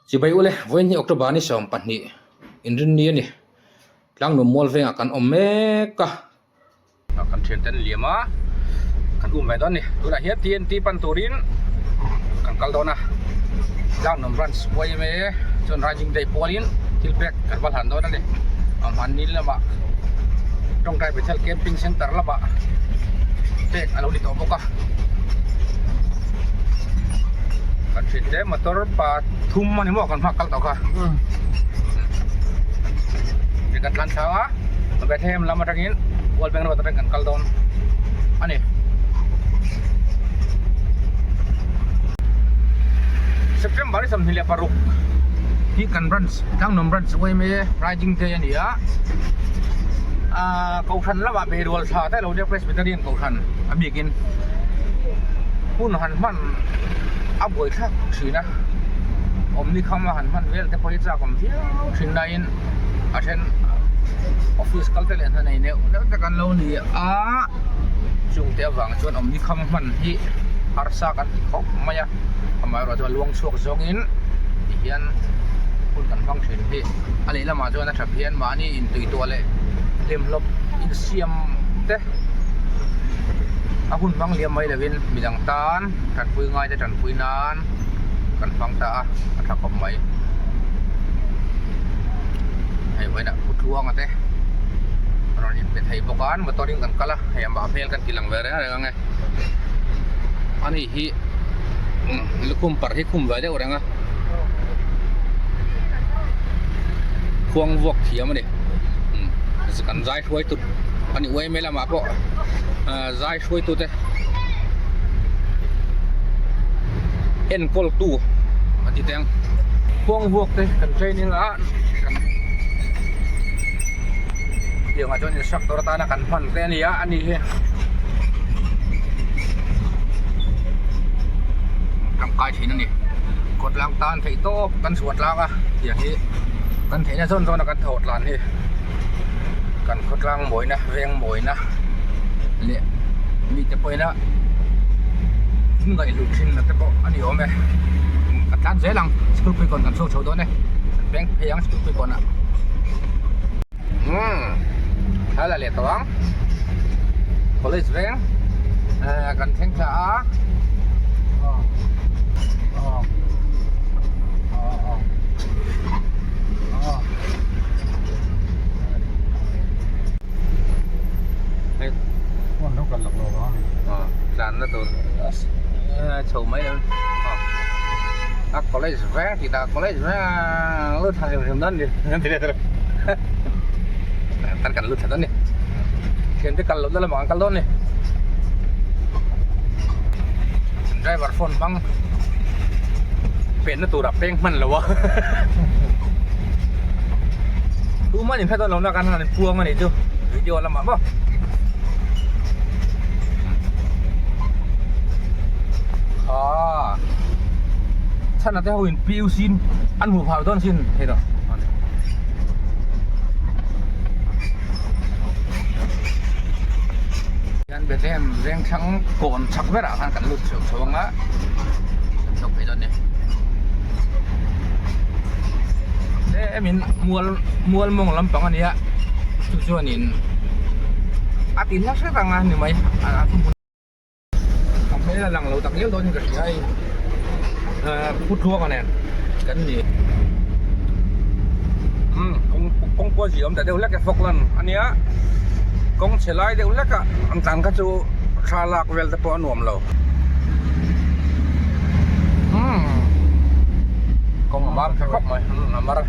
Chibai ule, vawiin hi October ni 12 inrinni a ni. Tlangnum mual vengah kan awm mek a. Kan thian te an liam a, kan um ve dawn a ni. Tunah hian TNT pan turin kan kal dawn a. Tlangnum branch yma chuan Rising Day pualin thil pek kan va hlan dawn a ni. Hmanni lamah Tawngtai Bethel Camping Center lamah pek a lo ni tawh bawk a. Kan thian te motor pa thum a ni maw kan hma kal tawh kha. Hei kan tlan thlang a Bethlehem lam atangin World Bank road atangin kan kal dawn a ni. September 26 hi kan branch Tlangnuam branch yma Rising Day a ni a aaa Kohhran lamah Beirual thla te lo nia Presbyterian Kohhran a bikin hun han hman a buaithlak thin a awmni kham a han hman vel te pawh hi chak awm viau thin laiin a then office kal te leh hna nei neuh neuh te kan lo ni a chung te avang chuan awmni kham hman hi harsa kan ti khawp mai a amaherawh chuan luang chhuak zawngin ti hian hun kan hmang thin hi a lehlamah chuan a tha phian mahni intuituah leh hlimhlawp insiam te a hun hmang liam mai lovin midang tan tanpui ngai te tanpui nan kan hmang ta a a tha khawp mai hei vawiinah pu tluanga te rawn inpe thei bawk a motor in kan kal a hei amah hmel kan ti lang ve reng reng ang e ani hi lukhum parh hi khum ve deuh reng a khuang vuak thiam a ni kan zai hruai tut a ni uaime lamah pawh zai hruai tute enkawl tu a ti teng khuang vuak te kan training a kan tiangah chuan instructor atana kan hman te a ni a ani hi tangkai thin a ni kawtlang tan theih tawp kan chhuah tlang a tiang hi kan theihna zawn zawn a kan thawh tlan hi kan khawtlang mawina veng mawina leh mite pawhin a ngaihlu thin na te pawh a ni awm e ka tlan zel ang school pui kawn kan chhuak chho dawn e kan peng phei ang school pui kawnah umm thla la leh tawh ang college veng kan thleng thla a tlan na tur chho mai lo a college veng tih tak college veng lut thla hrim hrim dawn ni kan kan lut thla dawn ni thian te kal lohna lamah kan kal dawn ni driver phone hmang penna turah peng hman lo a tumah in hre dawn lo na kan han puang a nih chu video lamah maw ah chhan te ho in PUC an hmuh phah dawn sin hei rawh hian Bethlehem veng thlang kawn chhak berah khan kan lut chho chho ang a kan chho phei dawn ni tlemin mual mual mawng lampang a nia chu chuanin a ti hla hret ang a ni mai a hmel a lang lo tak ngial dawn in ka hria hei pu tluanga nen kan ni umm kawng kawng pawh a zia awm ta deuh hlek e Falkland a nia kawng chhe lai deuh hlek a an tlan kha chu thla lak vel te pawh a nuam lo umm kawng a mar tha khawp mai a mar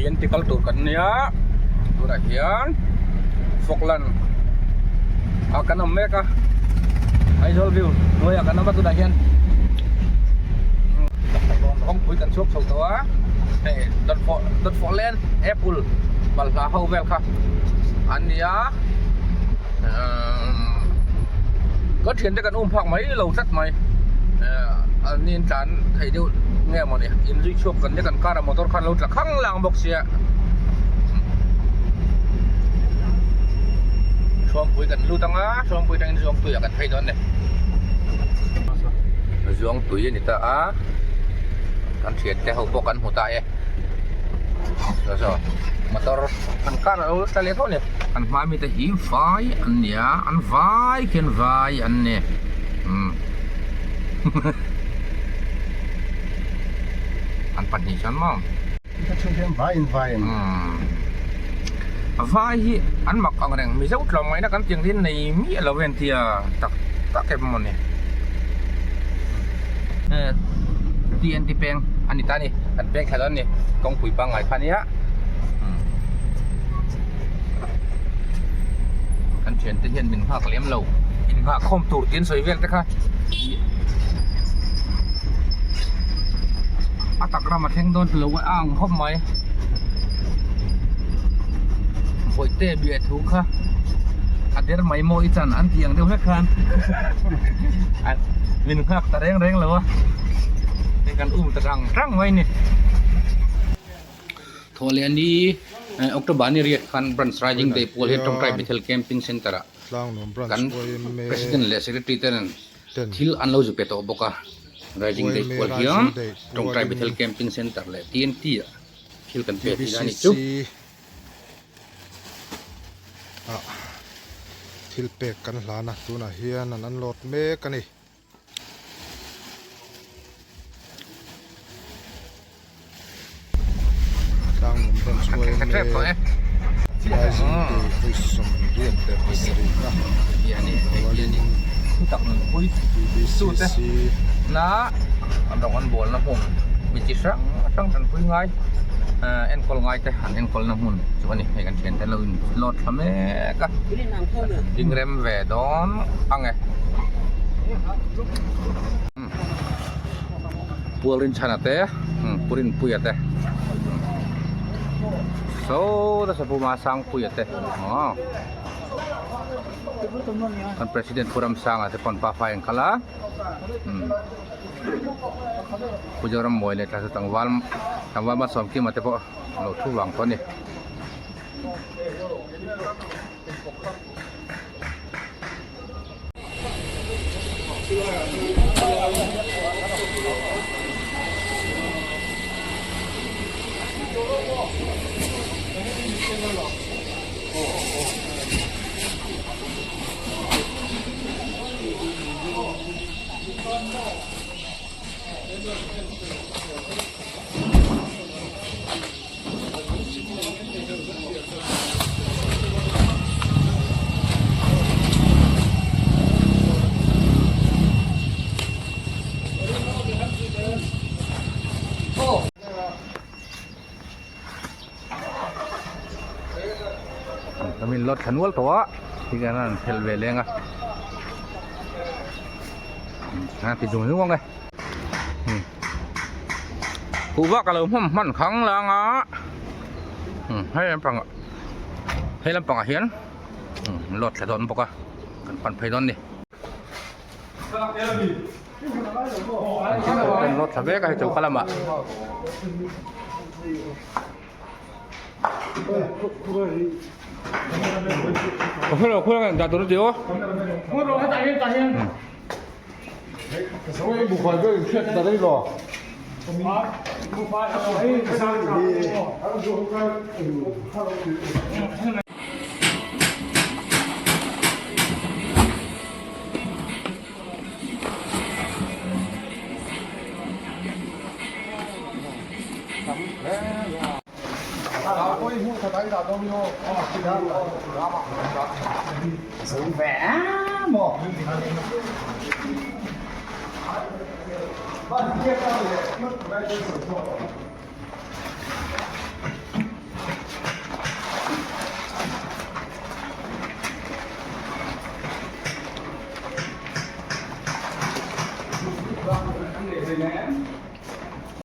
Lian ti kal tur kan nia tunah hian Falkland ah kan awm mek a Aizawl view hnuaiah kan awm a tunah hian kawngpui kan chhuak chho tawh a hei dawtfawh dawtfawh len apple balhla ho vel kha an ni a ka thiante kan um phak mai lo tlat mai an ni tlan thei deuh nge mawni in zui chhuak kan nia kan car a motor khan lo tla khang lang bawk sia. Hruangpui kan lut anga Hruangpui atangin Zuangtui ah kan phei dawn a ni. Zuangtui a ni ta a, kan thiante ho pawh kan hmu ta e. Saw saw motor an car a lo tla leh tawh a ni. Kan hma mite hi vai an ni a, an vai khian vai an ni. Umm an pahnih chuan maw. Vai hi an mak ang reng Mizo tlawmngaihna kan tih ang hian nei miah lo em tia tak tak em mawni TNT peng a ni ta a ni kan peng thla dawn a ni kawngpui pangngai kha ania kan thiante hian min nghak lem lo innghah khawm tur tih an sawi vel te kha. A tak ram a thleng dawn lo a ang khawp mai bawihte bia thu kha a der mai maw i chan an tih ang deuh hlek khan min nghak ta reng reng lo a hei kan um ta rang rang mai a ni. Thawhlehni October ni riat khan Branch Rising Day pual hian Tawngtai Bethel Camping Centre ah kan President leh Secretary ten thil an lo zu pe tawh bawk a, Rising Day pual hian Tawngtai Bethel Camping Centre leh TNT ah thil kan pe tih a nih chu. Thil pek kan hlan a, tunah hian an unload mek a ni. Tlangnuam branch YMA Rising Day vawi sawmriat leh pasarih na rualin TBCC Na an rawng an bualna hmun mi chi hrang hrang tanpui ngai enkawl ngai te an enkawlna hmun chu a ni hei kan thiante lo in load thla mek a ding rem ve dawn ang e. Pualrin chhana te Purinpuia te saw ta Sapuma Sangpuia te aw kan President Puramsanga te pawn pa fai an kal a Pu Zorammawi leh Tlazu tlangval tlangval Malsawmkima te pawh an lo thu vang tawh a ni. Min lot thla nual tawh a tikhian an phelh ve leng a a ti zung zung ang e. Kuhva ka lo hmawm hman khang lang a hei lampang hei lampangah hian load thla dawn bawk a kan pan phei dawn a ni kan load thla vek a hei choka lamah.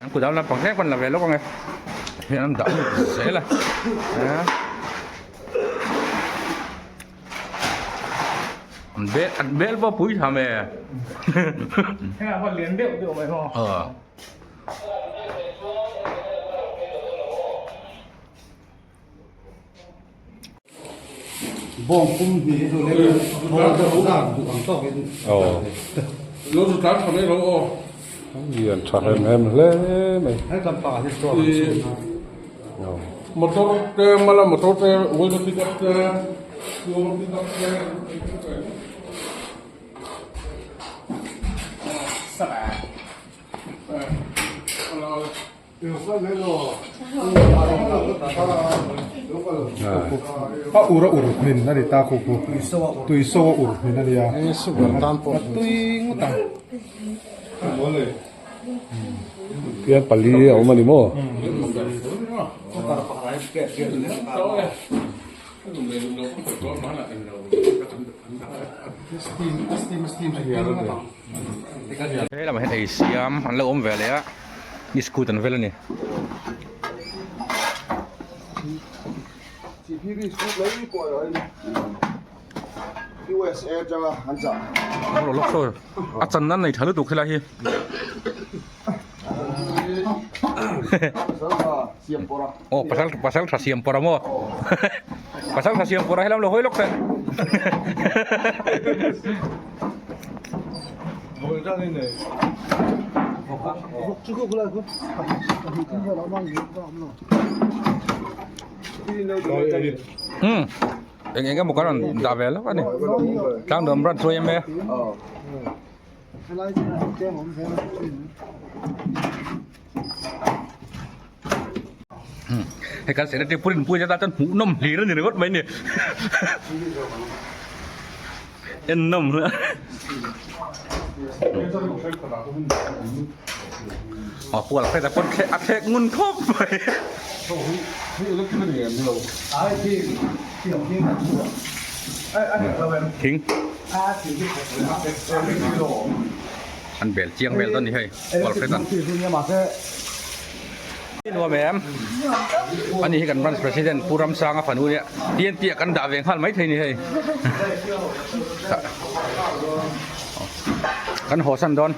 An kut lampang hlek pawn la ve lawk ang e hian an dah zel a an bel an bel pawh pui tham e aw. Bawng pum hnih hi chu leng thawl deuh zat duh ang tawkin a kal thei. Lo zu tlan tha mai lo aw. Lian tha hem hem hle mai. He lampangah hi chuan an chhun a. Motor te mala motor te welder pick up te fuel pick up te. A ur a ur hmin a ni ta khu khu tui so a ur hmin a nia a tui ngawt ang. Pian pali a awm a ni maw? He lamah hian ei siam an lo awm ve leh a biscuit an vel a ni. A chan nan nei tha lutuk helai hi. Aw pasal pasal tha siam pawr a maw pasal tha siam pawr a helam lo hawi lawk teh umm eng eng emaw kan rawn dah ve lawk a ni tlangnuam branch chu a em e. Hei kan secretary pu Rinpuia tan chuan hmuh nawm hlir a ni ringawt mai a ni en nawm hle a pu Alfred a pawn a thlek ngun khawp mai thing an bel chiang vel dawn a ni hei. Nuam em? Ani hi kan branch president Pu Ramsanga fanu nia TNT ah kan dah ve nghal mai thei ni hei. Kan haw san dawn.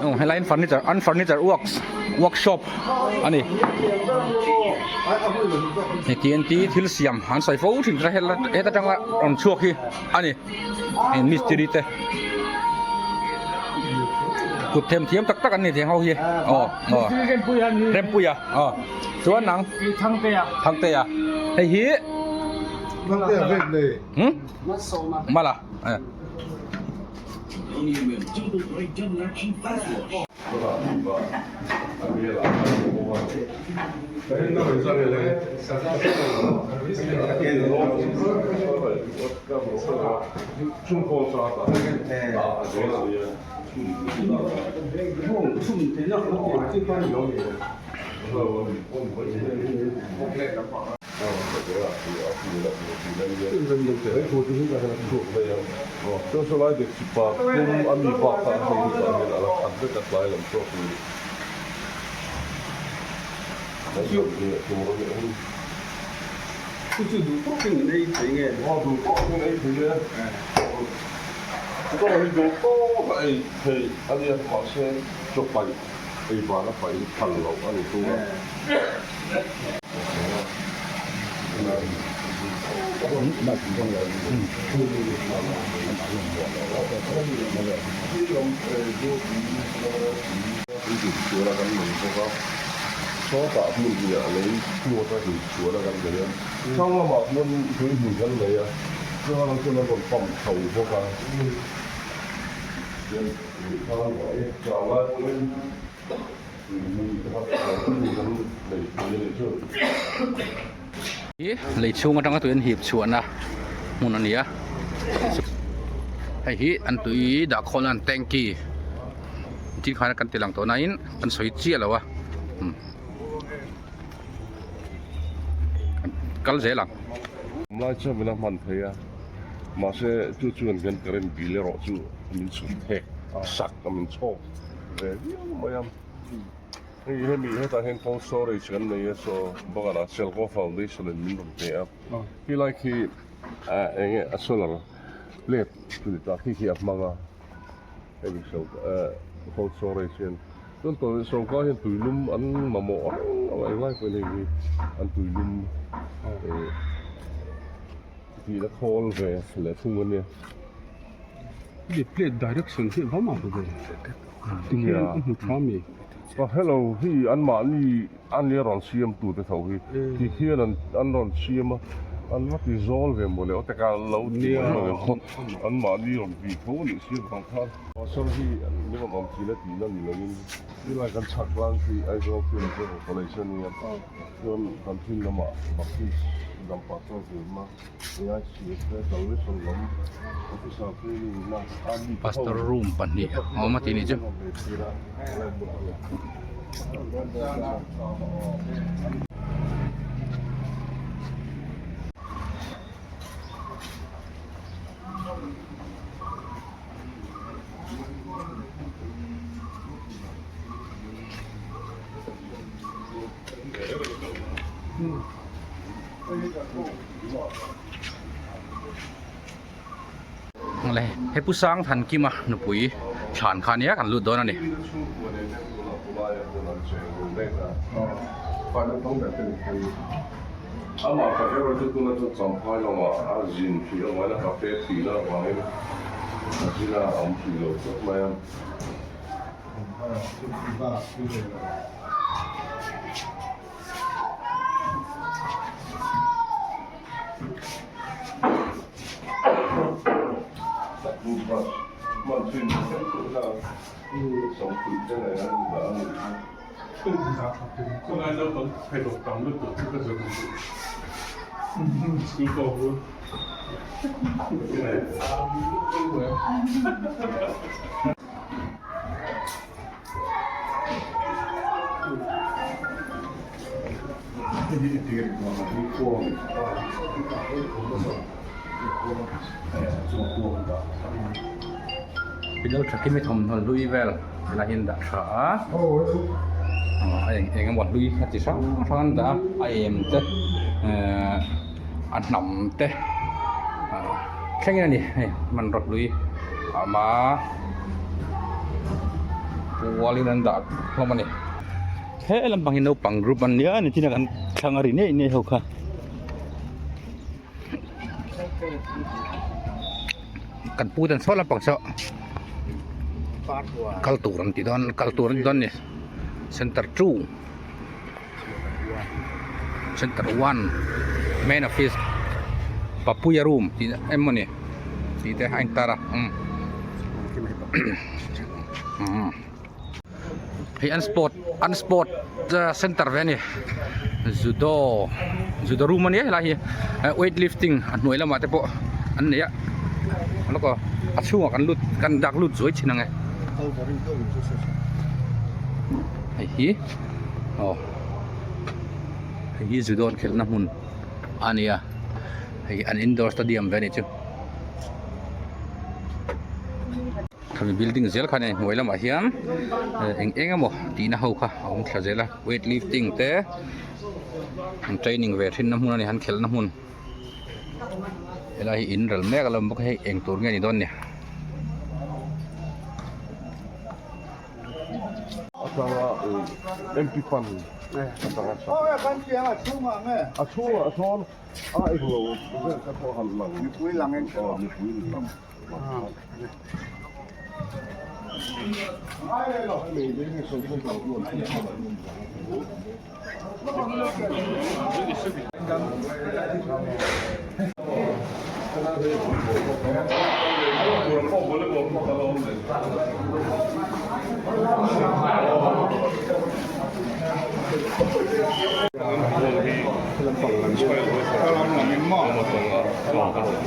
Aw helai in furniture an furniture works workshop a ni hei TNT thil siam an sawi fo thin kha heta tanga rawn chhuak hi a ni heng mistiri te kut them thiam tak tak an ni thei ho hi aw aw Rempuia aw chuan nang Thangtea Thangtea hei hi hmm Mala eh. Hi lei chhung atanga tui an hip chhuahna hmun a ni a hei hi an tui dah khawlna an tanky tin khan kan ti lang tawh nain kan sawi chiah lo a kal zel ang. Lai chuan min a hman thei a mahse chu chuan kan current bill erawh chu min chhun thek sak a min chhawk ve viau mai a. Hei hemi hetah hian cold storage kan nei a saw bakah Selco foundation in min rawn pe a helai khi ah eng nge a solar plate chu ni ta khi khi a hmang a hemi Cold storage hian chuan tawlh sawrkar hian tuilum an mamawh reng a englai pawhin hei hi an tuilum eh tihna khawl ve leh thung a nia. Hei plate direction hi va mak ve tikhian a hmu tha mi. Aw hello hei anmahni An nia rawn siam tu te tho hi ti hian an an rawn siam a an va ti zawl ve maw le aw teka an lo ti mai mai ang an mahni rawn ti tho a nih si avang khan Pastor hi ni rawn awm thin a tihna ni lovin tilai kan chhak tlang khi Aizawl Field General College a nia chuan kan thil lamah Baptist dam pastor zirna AICS te Salvation lam officer training na army te ho Pastor room pahnih a awm a tih nih chu. Le he pu sang than kima nupui thlan kha nia kan lut dawn a ni. Bidal thakim i thawmhnaw hlui vel helai hian dah tha a a eng eng emaw hlui a chi hrang hrang an dah a a em te ehh a hnam te ah thlengin a ni hei hmanraw hlui a awm a pualin an dah hlawm a ni. He lampang hi naupang group an nia ni chin a kan thlang a ri nei nei ho kha. Kan pu ten saw lampang saw kal tur an ti dawn kal tur an ti dawn ni center 2 center 1 main office Papuia room tih em maw ni tih te a intar a umm. Hei an sport an sport center ve a ni judo judo room a nia helai hi weight lifting a hnuai lamah te pawh an nei a lawk aw a chhungah kan lut kan dak lut zuai thin ang e hei hi aw hei hi judo an khelhna hmun a ni a hei an indoor stadium ve a nih chu. Khami building zel kha nia hnuai lamah hian eng eng emaw tihna ho kha a awm thla zel a weight lifting te an training ve thin na hmun a ni an khelh na hmun helai hi in rel mek a lo awm bawk a hei eng tur nge ni dawn ni. Atanga MP fund atanga a chhungah sawn a englo vel kha pawh han lang mipui lang.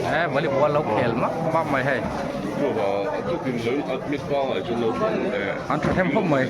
He volleyball lo khel map map mai hei an tha them khawp mai.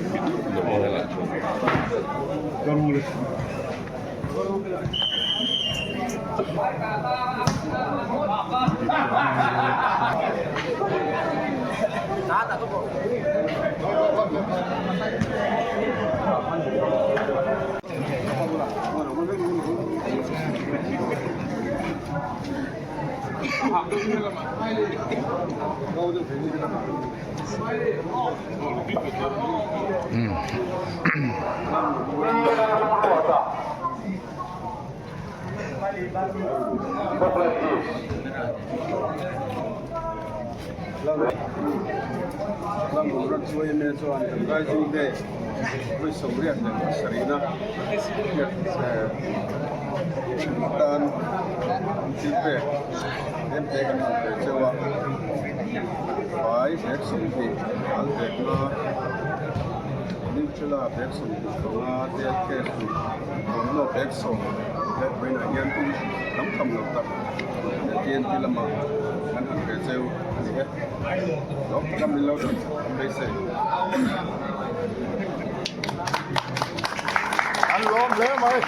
An lawm hle mai.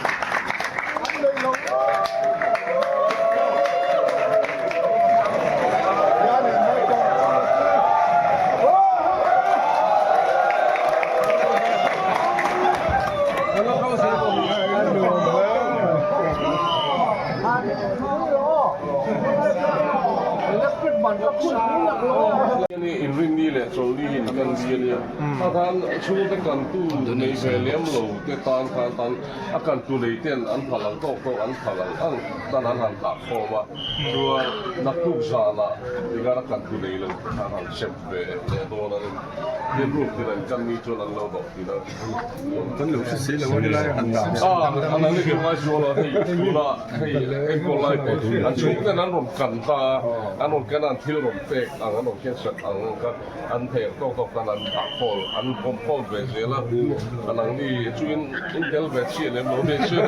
An nei lo. Inrinni leh chawlhni in kan ni a nia. Kha khan chhungte kantu nei ve lem lo te tan khan tan a kantu nei ten an phal ang tawk tawk an phal ang ang tan an han dah khawm a. Chuan naktuk zanah tikhan a kantu nei lo te khan han sep ve leh dawn a ni. Tin room tin an kan ni chuan an lo dawh thin a. Kan lo hre si lo a ni lai a han dah. A an an ni ngai chuan a hei tunah hei enkawl lai pawh an chhungten an rawn kan ta a, an rawn kan a an thil rawn pek ang an rawn cancel ang kha. An theih tawk tawk tan an dah khawl, an pawm khawl ve zel a, a nangni chuin in tel ve chiah lem lo nih chu.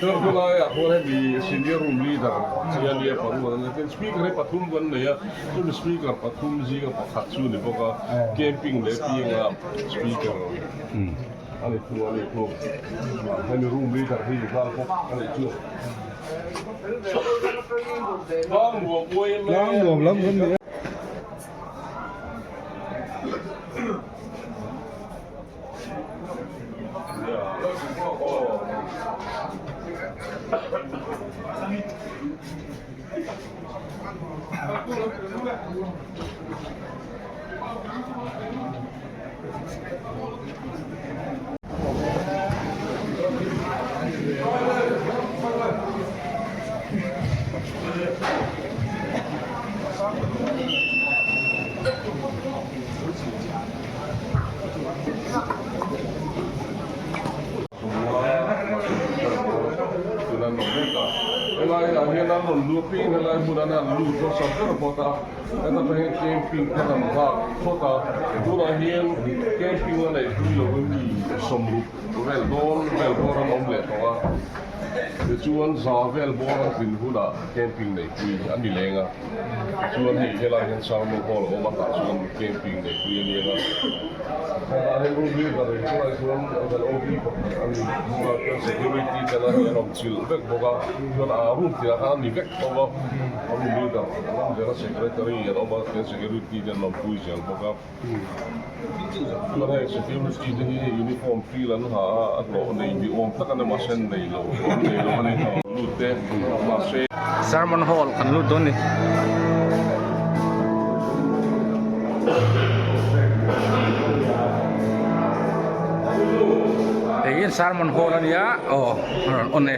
Chuan khulaiah khuan hemi senior room leader chi a nia paru an nia, tin speaker hi pathum kan nei a, chumi speaker pathum zinga pakhat chu ni bawk a, camping leh pianga speaker a ni thung a ni thung. Hemi room leader hi ni nghal bawk a nih chu. Tlang nuam uai em em. Tlang nuam lam kan ni e. Helai ah hian an rawn lut ping helai hmun an lut hmasa ber phawt a heta tang hian camping kha an nghak phawt a tunah hian camping a neih pui lo in mi sawmruk vel dawn vel bawr an awm leh tawh a tichuan za vel bawr an tlin hunah camping neih pui a ni leng a tichuan hei helai hian sermon hall a awm a tah chuan camping neih pui a ni ang a hetah hian room leader in chulai chuan kan OB pakhat a ni bawk a chuan security te lah hi an awm chilh vek bawk a chuan a room tinah khan a ni vek tho a a room leader an awm zel a secretary an awm a chuan security te an awmpui zel bawk a. Chuan hei security te hi uniform feel an ha a, a hlawh nei ni awm tak a ni mahse nei lo an nei lo a ni lut te mahse. Sermon hall kan lut dawn ni. Hei hi sermon hall a nia aw a rawn on e.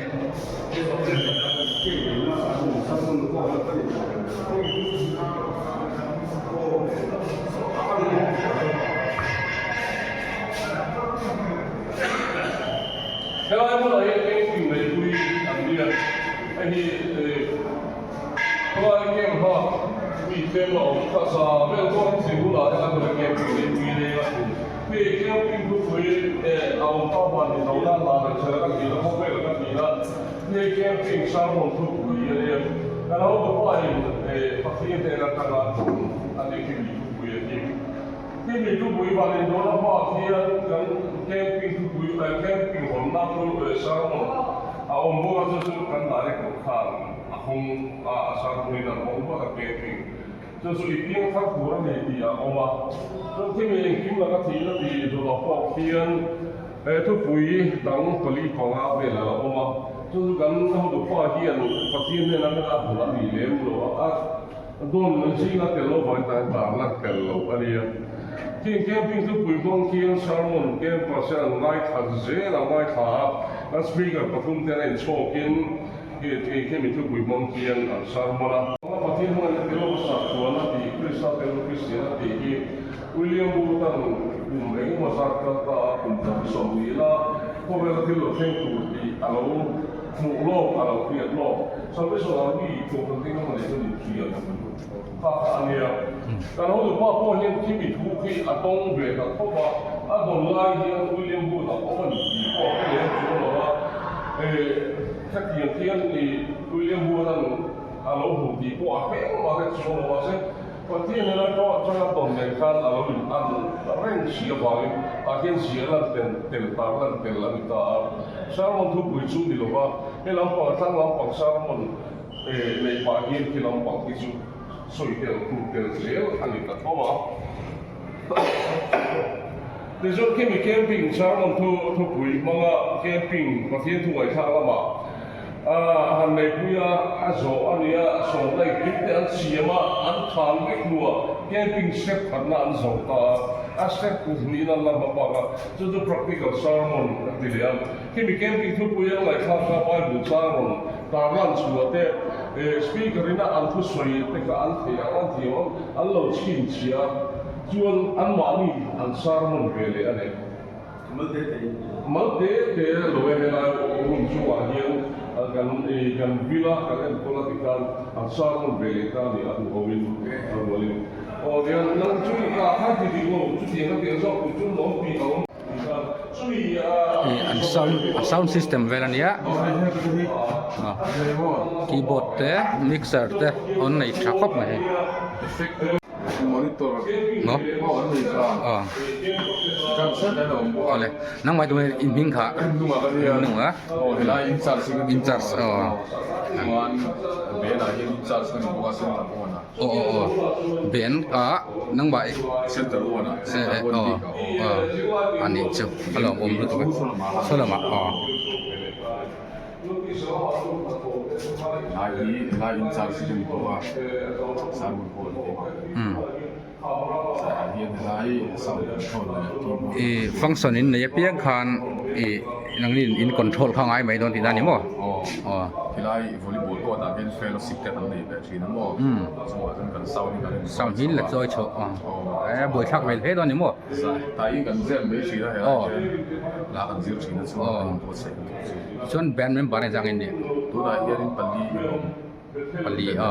Helai hmunah hian camping neipui an nia, hei hi khawlai camp kha mi tlem a awm kha za vel pawh hi thli hunah helai hmunah camping neipui nei a hei camping thupui a awm ta van ni lo nan dan leh chhela kan tih na khawvel kan tih na hei camping sermon thupui a nia kan hotupa in Pathian hnen atanga tum a ni khi mi thupui a ni. Khi mi thupui van indawhna hmaah khian kan camping thupui camping hawnna chu sermon a awm bawk a chu chu kan director khan a hawng a a sermon in an hawng vat a camping chu chu i piang thar tur a ni tih a awm a chuan khi mi engkim laka thihna tih zawhah pawh khian thupui dang pali panga vel a la awm a chu chu kan hotupa hian Pathian hnena hmel a hmu a ni lem lo a. Dawn zinga tel lo vang tan tar lan tel lo a nia. Khing camping thupui hmang khian sermon campers hian an ngaithla zel a ngaithla a, an speaker pathum te an inchhawkin khemi thupui hmang khian an sermon a. Pathian hmangaihna tel lo sakhuana tih Krista tel lo Kristiana tih hi William Booth-a'n kum engemaw zat kal ta a kum 20 la khawvela thil lo thleng tur tih a lo hmuh lawk a lo hriat lawk. Salvation Army kohhran te engemaw nei chuan inthiam kha kha a nia. Kan hotupa pawh hian khimi thu khi a tawng ve ta khawp a, a dawn lai hian William Booth-a awm a ni tih pawh a hre lem chuang lo a. Khatiang khian William Booth-a'n a lo hmu tih pawh a hre engmah hre chuang lo mahse, Pathian in a tawh atanga tawn nen khan a lo in an reng si avangin ah hian ziah lan tel tel tar lan tel a ni ta a. Sermon thupui chu ni lova, he lampang thlang lampang sermon neih pah hian khi lampang hi chu sawi tel tur tel zel a ni ta tho a. Tichuan khimi camping sermon thu thupui hmanga camping Pathian thu ngaihthlak lamah A han neipui a, a zawh a nia, sawmna engkim te an siam a, an khan vek hnuah camping step khatna an zo ta a, a step hnih nan la hma bak a, chu chu practical sermon an ti leh a. Khimi camping thupui an ngaihthlak kha Bible chang rawn tarlan chhuah te, speaker ina an thusawi te kha an theih ang an thiam ang an lo chhinchhiah a, chuan anmahni an sermon ve leh a ni. Mal te te lo e helai room chungah hian kan kan villa kan enkawl a ti khan an sermon ve leh ta a ni a duh ho in a rual in aw tiang nang chu i kah khan ti dik lo chutiang a tiang zawk tur chu nuam tih a awm ti khan chumi a An sound a sound system vel a nia keyboard te mixer te an nei tha khawp mai hei. Monitor Maw? pawh an nei ta. Aw. Drum set an awm bawk a. Awle. Nangmah tunge in hming kha? Nunga ka nia. Nunga? Aw helai in charge hi ka ni. In charge aw. Chuan band ah hian in charge ka ni bawk a center one ah. Aw aw aw. Band ah nangmah i. Center one ah. Center one bik ah aw. Aw. A nih chu. A lawmawm lutuk a. Saw lamah aw. Helai hi helai in charge hi ka ni bawk a sermon hall hi ah hian helai sound control leh keyboard I function in nei apiang khan i nangni in control kha ngai mai dawn tihna a ni maw? Aw helai volleyball court ah hian fellowship te kan nei ve thin a maw chungah chuan kan sound hi kan in Sound hi la chawi chhoh a buaithlak vel hle dawn a ni maw? Zai tai in kan zem mai thin a helai hian la kan zir thin a chuan kan inbuatsaih lutuk chu. Chuan band member hi zang in nih? Tunah hianin pali i awm. Pali a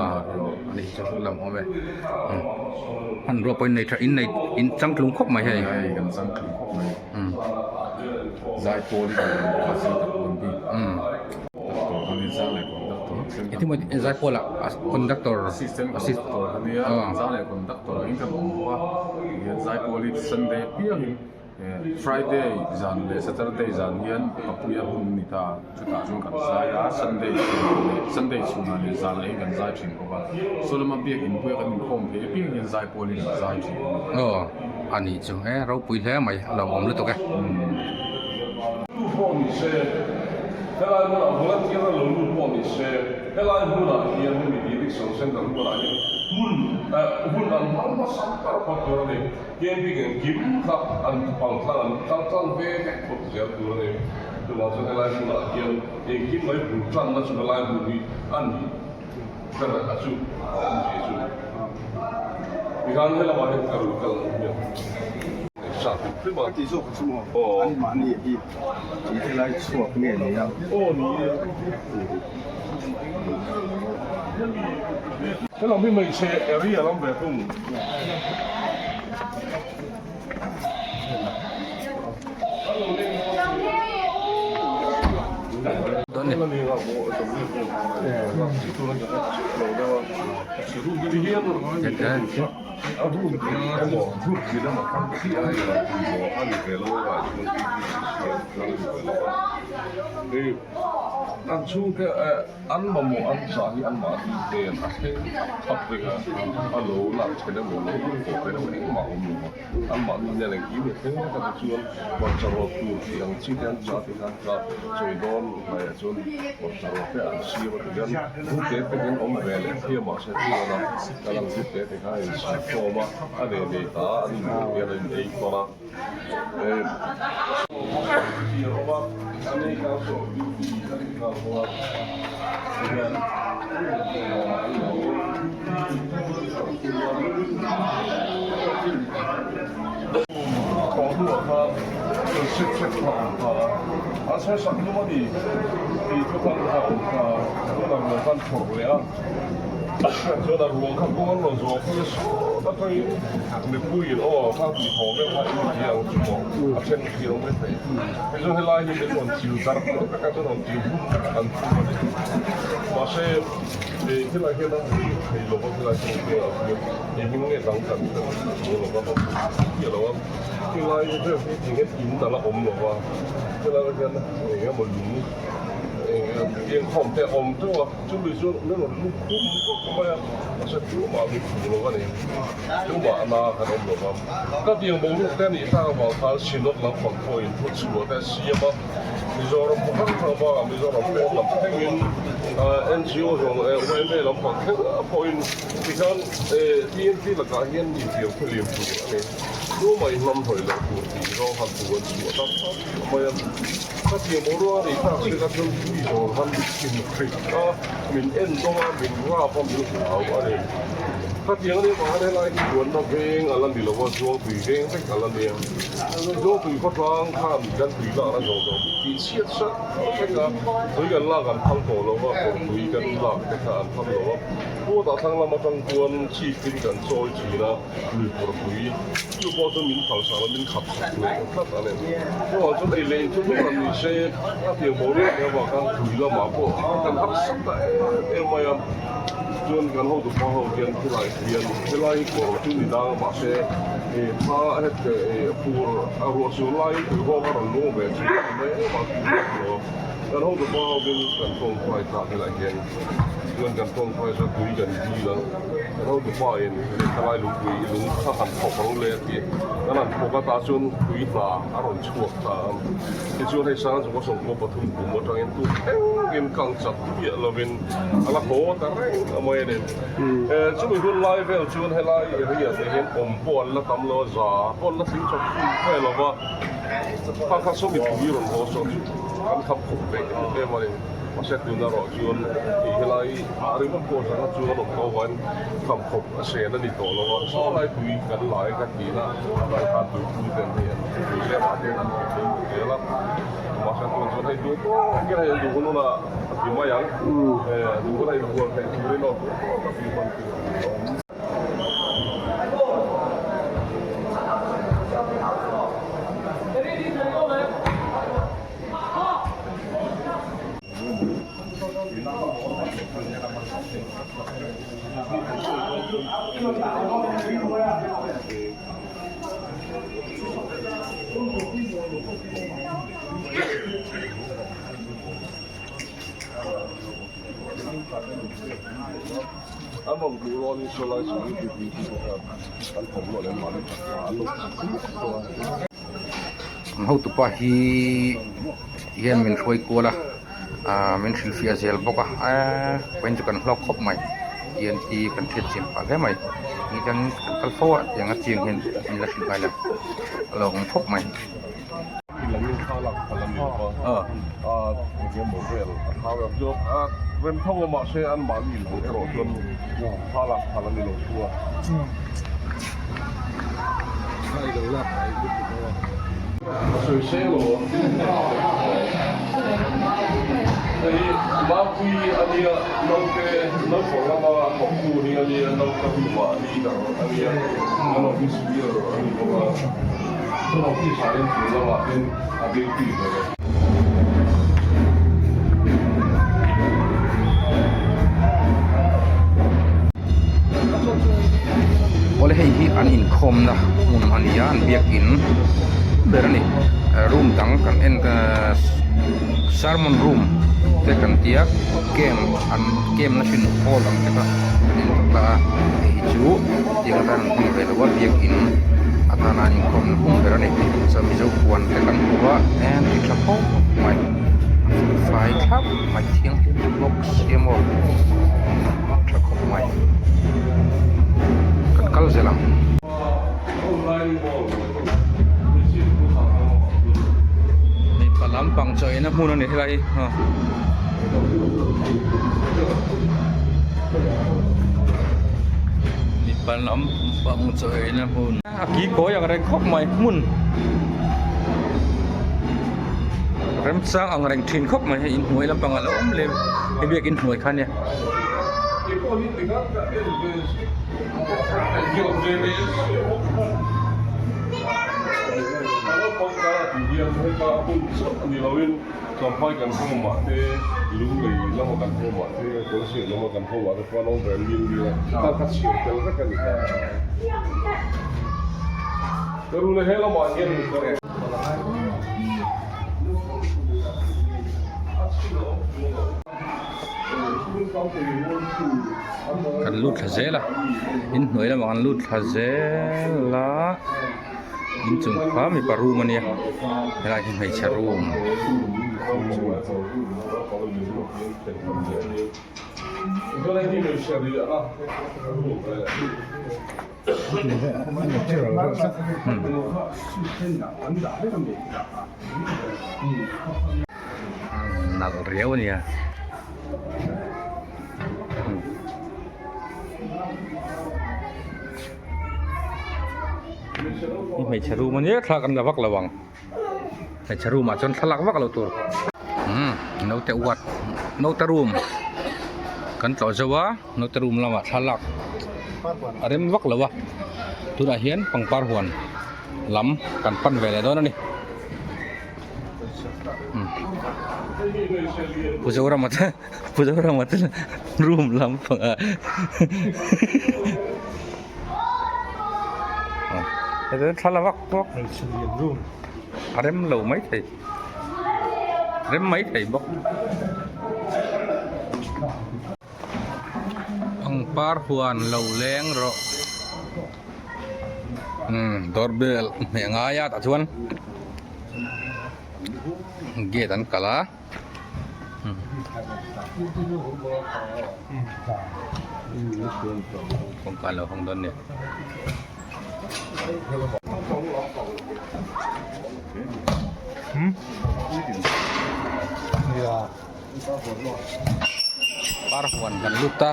ani chu lam awm e. Hmanrua pawh in nei tha in nei in changtlung khawp mai hei. Hei kan changtlung khawp mai. Zai pawl hi kan awm bawk a zing tak pawn hi. Doctor kha ni zang leh conductor. Eti maw zai pawl ah conductor. Assistant conductor kha nia zang leh conductor ang in kan awm bawk a. Tihian zai pawl hi Sunday apiangin Friday zan leh Saturday zan hian Papuia hun a ni ta, chutah chuan kan zai a, Sunday chhunah leh Sunday chhunah leh zan leh hi kan zai thin bawk a, saw lama biak inpuia kan inkhawm theih apiang hian zai pawl hi kan zai thin a ni. Aw, a nih chu e, ropui hle mai, a lo awm lutuk e. Lu pawh ni se, helai hmunah volunteer a lo lut pawh ni se, Helai hmunah hian hemi de-addiction center hmunah hian hmun hun an hmang hmasa ber phawt tur a ni. Camping engkim kha an pang tlang an kal tlang ve vek phawt zel tur a ni. Chuvang chuan helai hmunah hian engkim mai bul tanna chu helai hmun hi a ni ber a chu a awm ve chu. Tikhan helamah hian ka rawn kal ang hmiang. Sa hrim hrim a. Ka tih zawk chu maw an mahni hi tih helai chhuak nge ni a. Aw ni e. Helam hi hmeichhe area lam ve thung. An chhungte an mamawh an zah hi anmahni ten a thleng thlap vek a, a lo lak then emaw lo pawh then emaw engmah a awm lo va, anmahni nen engkim hi a thleng vek a tichuan hmarcha rawt tur tih ang chi te an chah te khan kha sawi dawn hnaihah chuan hmarcha rawt te an siam a tihian group te te hian awm ve leh thei a mahse chuan a kal ang group te te kha a insiamkhawm a, a nei nei ta a an inbual hian an in ei tawn a. Chuan a ruang kha kawng an rawn zawh phei a sawt atangin mipuiin aw kha tih haw vel kha in ti ang chu maw a then khi awm mai thei. Hei chu helai hi min rawn chiu darh tawh vek a chuan rawn chiu hmun vek an tum a ni. Mahse ih helai hian a hmu thei lo va helai chu hmel ah hian eng hming nge dang kan hre chuang lo va awm chiah lo a. Helai vel hi eng in a la awm lo va helai hian eng emaw lung eng tiang te a awm teuh a. Chumi chu min rawn lu khum vak mai a, mahse tumah mi phu lo a ni. Tumah a na kan awm lo va. Ka tiang boruak te a nih tak avang khan Synod lampang pawhin thu chhuah te a siam a, Mizoram khaw hrang hrang bakah Mizoram pawn lam thlengin NGO zawng YMA lampang thleng pawhin tikhan TNT lakah hian intiang thiliam tur a ni. Tumah inhnamhnawih loh tur tih zawng han thu an chhuah tak tak mai a. Ka tiang boruak a nih tak se ka chuan mi zawng han thin hrik a, min en dawng a, min rap a, min hlau a ni. Ka tiang a nih vang hian helai hi buanna veng a la ni lo a, Zuangtui veng vek a la nia. Zuangtui khawtlang khan kan tui lakna zawng zawng min tih chhiat sak vek a, tui kan lak an phal tawh lo a, kawr tui kan lak te kha an phal lo a. Kawtah thlang lam atang chuan chhip in kan chawi thin a. Lui kawrpui chu pawh chu min phal sak lo min khap sak leh tlat a ni. Chuvang chuan ei leh in chu hnung lam ni se a tiang bo riau mai avang khan tui lamah pawh kan harsa ta em em mai a. Chuan kan hotu pa ho hian khilai hian helai hi kawr chu ni dang a mahse tha hete fur a ruah sur laiin tui hawk a rawn lung ve thin a ni mai em a kan hotu pa ho hian kan tawngtai ta helai hian chuan kan tawngtai chuan tui kan dil a. Kan hotu pa in lehkhalai lungpui lung kha han thawk ro le a ti. Kan han thawk a tah chuan tui hna a rawn chhuak ta a. Tichuan hei sang chunga 13 kum atangin tu thlengin kang chak miah lovin a la haw ta reng a mai a ni. Chumi hun lai vel chuan helai area te hian awm pawh an la tam lo a, za pawh an la tling chawp ve lo va. Kha kha sawmi tui rawn haw sawn chu kan kham khawp ve em em a ni. Mahse tun erawh chuan tih helai a ringawt pawh zanga chu a rawn ko vain kham khawp a sen a ni tawh lo a, saw lai tui kan lai ka tih a, lai khan tui pui ten hei an tui zel ah ten an ti phei zel a, mahse tun chuan hei duh tawk hian hei an duh hun hunah a ti mai ang, duh hunah inbual theih turin aw duh tawk a tih hman tur a awm. An rawn hmuh rualin saw lai security duty te khan an thawmhnaw leh mahni taksa an lo khup tawh a. An hotupa hi hian min hruai kual a ah min hrilhfiah zel bawk a eee vawiin chu kan hlawk khawp mai TNT kan hriat chian phah hle mai ni hian kan kal fo a tiang a chiang hian min la hrilh ngai lo a lo awm khawp mai. Hei Mapui a nia naute naupang lama thawktu hi a nia naute hmuhah leader a nia an office bearer a ni bawk a an office ah hian tun lamah hian a duty ve leh. Awle hei hi an inkhawmna hmun a ni a an biakin ber a ni room dang kan en sermon room. te kan tia camp an camp na hrin hall ang te kha an in ta a hei hi chu tiang atan an hmang ve lo a biakin atana an inkhawm na hmun ber a ni chuan mizo huan te kan hmu a en ti tha khawp mai fai thlap mai thianghlim bawk sia maw tha khawp mai kan kal zel ang. Mipa lampang chaw eina hmun a ni helai hi mipa lampang chaw eina hmun a ki kawi ang reng khawp mai hmun remchang ang reng thin khawp mai hei inhnuai lampang a lo awm lem hei biakin hnuai kha ania. Kan lut thla zel a inhnuai lamah kan lut thla zel a inchung kha mipa room a nia helai hi hmeichhe room. Nalh riau a nia hi hmeichhe room a nia thlalak an la vak lo ang hmeichhe room ah chuan thlalak vak lo tur umm naute uat naute room kan tlawh zo a naute room lamah thlalak a rem vak lo a tunah hian pangpar huan lam kan pan ve leh dawn a ni. Pu Zorama te Pu Zorama te room lampang ah heta thla la vak vak a rem lo maithei rem maithei bawk pangpar huan lo leng rawh. Umm doorbell hmeh ngai a tah chuan gate an kalh a kawngka an lo hawng dawn a ni. Par huan kan lut a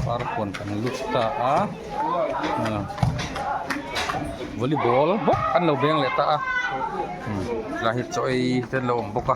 par huan kan lut ta a volleyball bawk an lo beng leh ta a tlai hi chaw ei te an lo awm bawk a.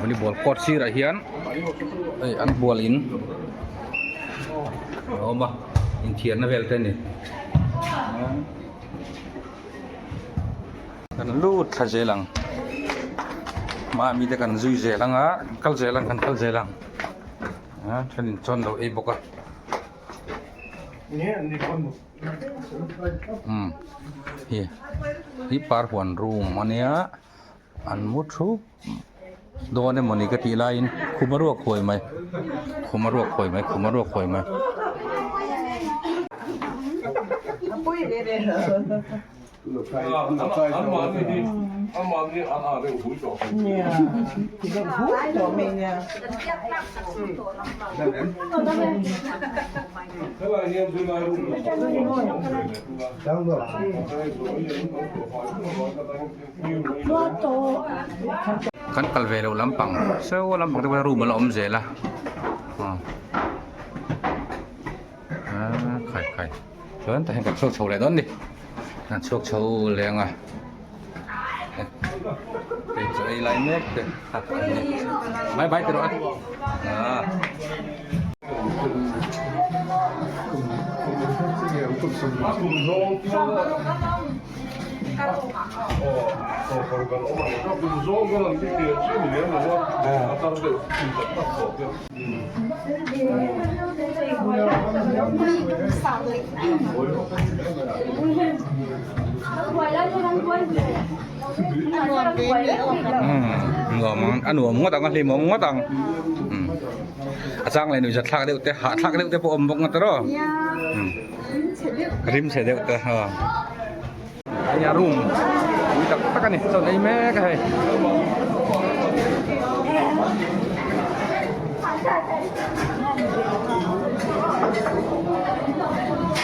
Volleyball court sirah hian hei an bual in a awm a inthiarna vel te a ni kan lut thla zel ang hmaah mite kan zui zel ang a kan kal zel ang kan kal zel ang a thenin chuan lo ei bawk a. Umm hi hi par huan room a nia an mu thup dawn emawni ka tih laiin khum a ruak huai mai khum a ruak huai mai khum a ruak huai mai. Kan kal ve loh lampang saw lampang te pawh room a la awm zel a ah khai khai chuan tah hian kan chhuak chho leh dawn a ni kan chhuak chho leh ang a hei chaw ei lai mek te bye bye ti rawh a ah. Nuam ang a nuam ngawt ang a hlimawm ngawt ang a chang leh nuihzat thlak deuh te hahthlak deuh te pawh a awm bawk ngawt rawh rim chhe deuh te aw hei a room pui tak tak a ni chuan ei mek a hei.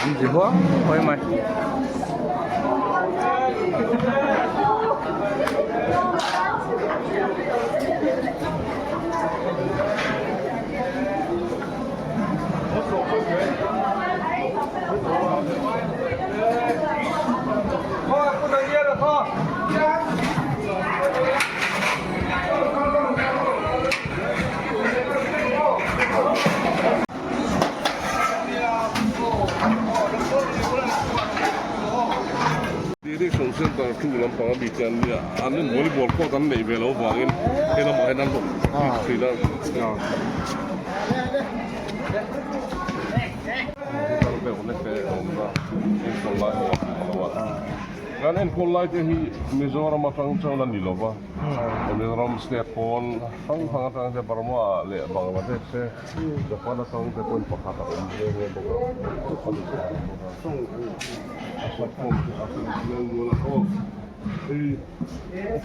An ti huau huai mai. Direction center chu lampang a bik te an nia an in volleyball court an neih ve loh vangin he lamah hian an rawn bik thin a. Kan enkawl lai te hi Mizoram atang chuan a ni lo va, Mizoram state pawn hrang hrang atang te Burma leh Bangladesh te Japan atang te pawhin pakhat a awm nghe nghe bawk a, Japan a awm bawk a, a platform chu a fel nual a aw hei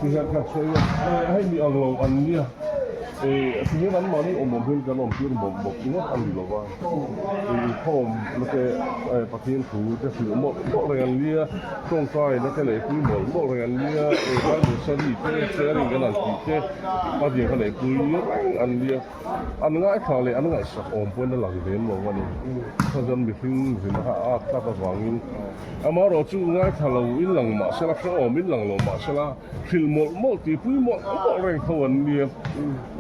tihian kha sawi a hei mi ang lo an nia eh tihian anmahni awm awm hian kan awm tir bawk bawk ngawt a ni lo va. Inkhawm na te Pathian thu te hrilh mawlh mawlh reng an nia, tawngtai na te neihpui mawlh mawlh reng an nia, Bible study te sharing kan han tih te a zir kha neihpui reng an nia. An ngaithla leh an ngaihsak awm pawhin a lang lem lo a ni. Chuan mihring zirna kha a at tlat avangin amaherawh chu ngaithla lo in lang mahsela hrehawm in lang lo mahsela hrilh mawlh mawlh tihpui mawlh mawlh reng tho an nia.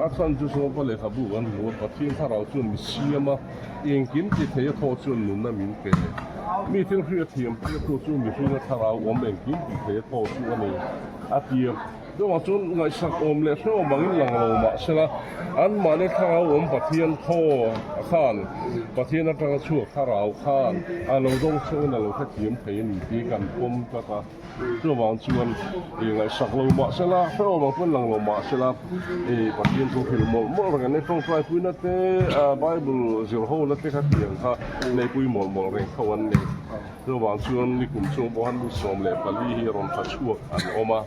A chhan chu Sawpa lehkhabu kan hmu a, Pathian thlarau chuan mi siam a, engkim ti thei a thaw chuan nunna min pe. Mi thil hriat thiam tir tu chu mihringa thlarau awm engkim ti thei a thaw chu a ni, a ti a. Chuvang chuan ngaihsak awm leh hrehawm angin lang lo mahsela, anmahni thlarau awm Pathian thaw khan, Pathian atanga chhuak thlarau khan a lo dawng chhuakin a lo hrethiam thei a ni tih kan pawm tlat a. Chuvang chuan ih ngaihsak lo mahsela, hrehawm ang pawn lang lo mahsela ih Pathian chu hrilh mawlh mawlh reng an ni. Tawngtaipuina te, Bible zir hona te kha tiang kha neihpui mawlh mawlh reng tho an ni. Chuvang chuan nikum chung pawh khan mi 14 hi rawn tha chhuak an awm a.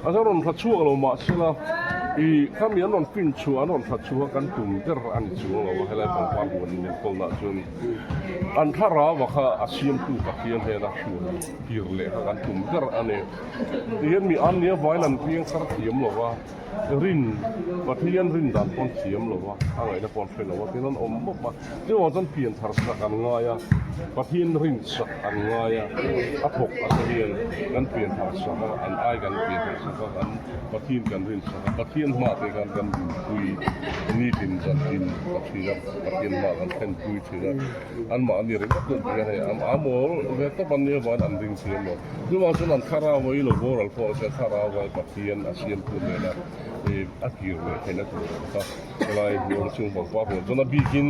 A chuan rawn tha chhuak lo mahsela ih khami an rawn fin chhuah an rawn tha chhuah kan tum ber a ni chuang lo a, helai pangpar huan inenkawlnaah chuan an thlarau kha a siamtu Pathian hnena hruai. Tir leh kha kan tum ber a ni. Tihian mi an nia vain an piang thar thiam lo va, rin, Pathian rin dan pawh an thiam lo va, a ngaihna pawh an hre lo va, tin an awm bawk a. Chuvang chuan pian thar sak an ngai a, Pathian rin sak an ngai a, a thawk a te hian kan pian thar sak a, an ai kan pian thar sak a, kan Pathian kan rin sak a, Pathian hma te khan kan dinpui nitin zantin ta thin a, Pathian hma kan thlenpui thin a. Anmahni ringawt pawh hian hei an amawl ve tawp an nia vangin an ring thiam lo. Chuvang chuan an thlarau i lo boral pawh se thlarau vai Pathian a siamtu nena i a kir leh theihna tur a awm ta. Helai huang chhung pangpar huan chuan a bikin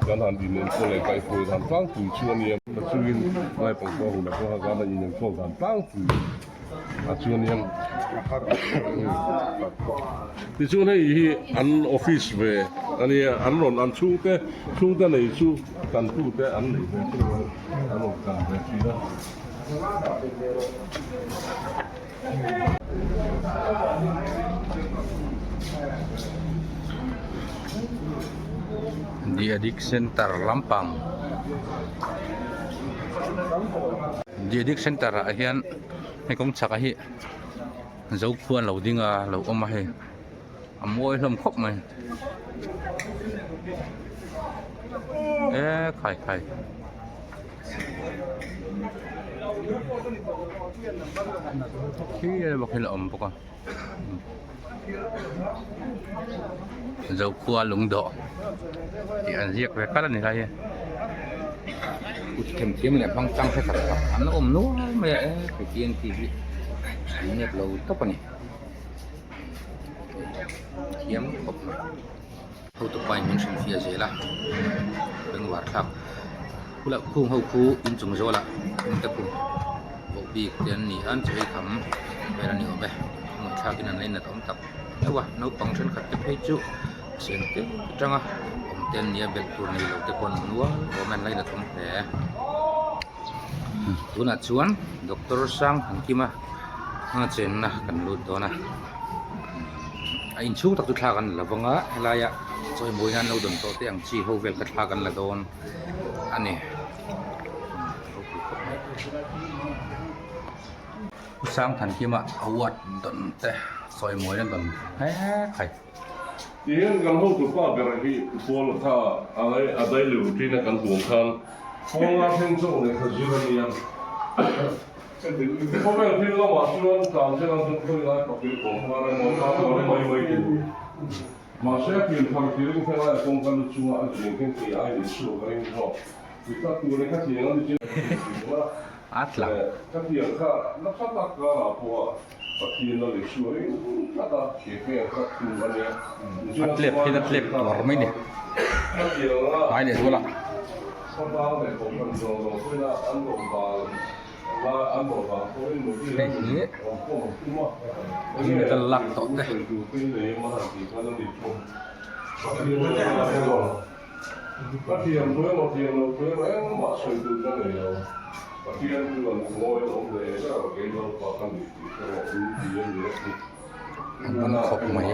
kan han inenkawl leh kaihhruai dan tlangpui chu a nia. Chungin helai pangpar hunah pawh khan kan inenkawl dan tlangpui. A chuan hian tichuan hei hi an office ve a nia an rawn an chhungte chhungte nei chu kan tute an nei ve thung a an rawn kal ve thin a. The Addict Center lampang. The Addict Center ah hian hei kawng chhakah hi zokhua an lo ding a lo awm a hei a mawi hlawm khawp mai e khai khai. Khi bawk hi la awm bawk a. Zokhua lungdawh tih an ziak ve kal a ni lai hi kut themthiam leh hmang chang hre tak tak an awm nual mai a e hetiang tih hi an nep lo tawp a ni thiam khawp mai hotupa in min hrilhfiah zel a bengvar thlak khulai khung ho khu inchung zawlah in te khum bawh bik te an ni a an chaw ei kham vel a ni awm e ngaihthlak in an la inat awm tak deuh a naupang thenkhat te phei chu sen te atanga awm te an nia belh tur nei lo te pawh an nual awm a an la inat awm hle tunah chuan doctor sang Hankima a chenna kan lut dawn a a inchhung tak chu thla kan la vang a helaia chawimawi nan lo dawn tawh te ang chi ho vel kha thla kan la dawn a ni ropui khawp mai. Pu Sangthankima award dawn te sawimawi na dawn hle khai. Tihian kan hotupa ber hi Paul kha a daily routine a kan hmuh khan Paula thleng zawk lehkha zir a nia. Khawvel thil lamah chuan tlan zel ang chuan khawi lai pakil kawm khan emaw tan tur mai mai tur. Mahse a pian thar tirin helai a kawngka lu chunga a zin khen thei ai ni chhuak a ring zawk. Dik tak tur in khatiang a ni chin A tla. Khatiang kha nasa tak karah pawh a Pathian a leh chhuak ring tlat a, ke peng kha thum a nia. A tlep hian a tlep tuar mai ni. Khatiang a Hnai leh zual a. Khawtlang leh kohhran zawng zawng pawhin a an rawn bal Hei hi an medal lak tawh te. An man khawp mai.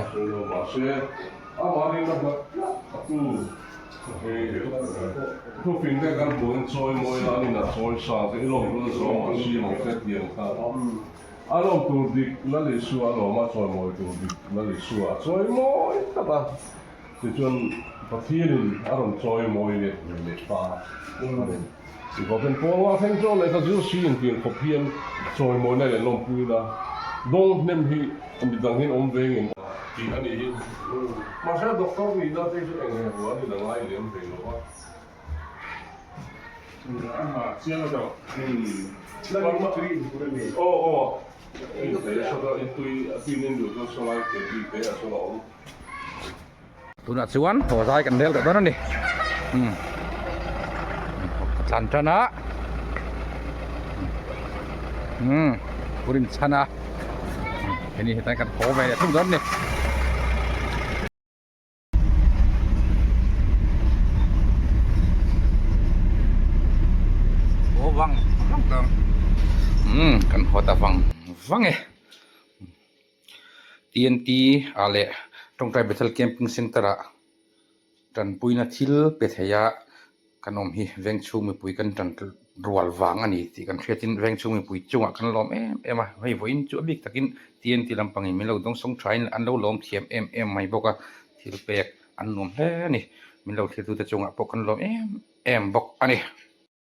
Thupin te kan hmuh in chawi mawi la an inah chawi sa te i lawm tur zawng a si ang te tiang kha a lawm tur dik Lal Isua a lawm a chawi mawi tur dik Lal Isua a chawi mawi tak a tichuan Pathian in a rawn chawi mawi let ve leh ta a ni. Tikhawpin Paul nga thleng chuan lehkha zir si in tiang khawp hian chawi mawina leh lawmpuina dawng hnem hi midang hian awm veng em tih a nih hi. Mahse doctor nihna te chu eng eng ruah a ni la ngai lem ve lo a. Aw aw in te a sawt a in tui a tui nen duh chuan sawlai ke bik te a sawn a awm. Tunah chuan haw zai kan rel tawh dawn a ni. Umm ka tlan tan a. Umm purin chhan a. Heni hetan kan haw ve leh thung dawn a ni. Haw vang vang tawh ang. Umm kan haw ta vang vang e. TNT ah leh Tawngtai Bethel Camping Centre ah tanpuina thil pe thei a kan awm hi vengchhung mipui kan tan rual vang a ni tih kan hriatin vengchhung mipui chungah kan lawm em em a hei vawiin chu a bik takin TNT lampangin min lo dawngsawng thain an lo lawm thiam em em mai bawk a thil pek an nuam hle a ni min lo thlir tute chungah pawh kan lawm em em bawk a ni.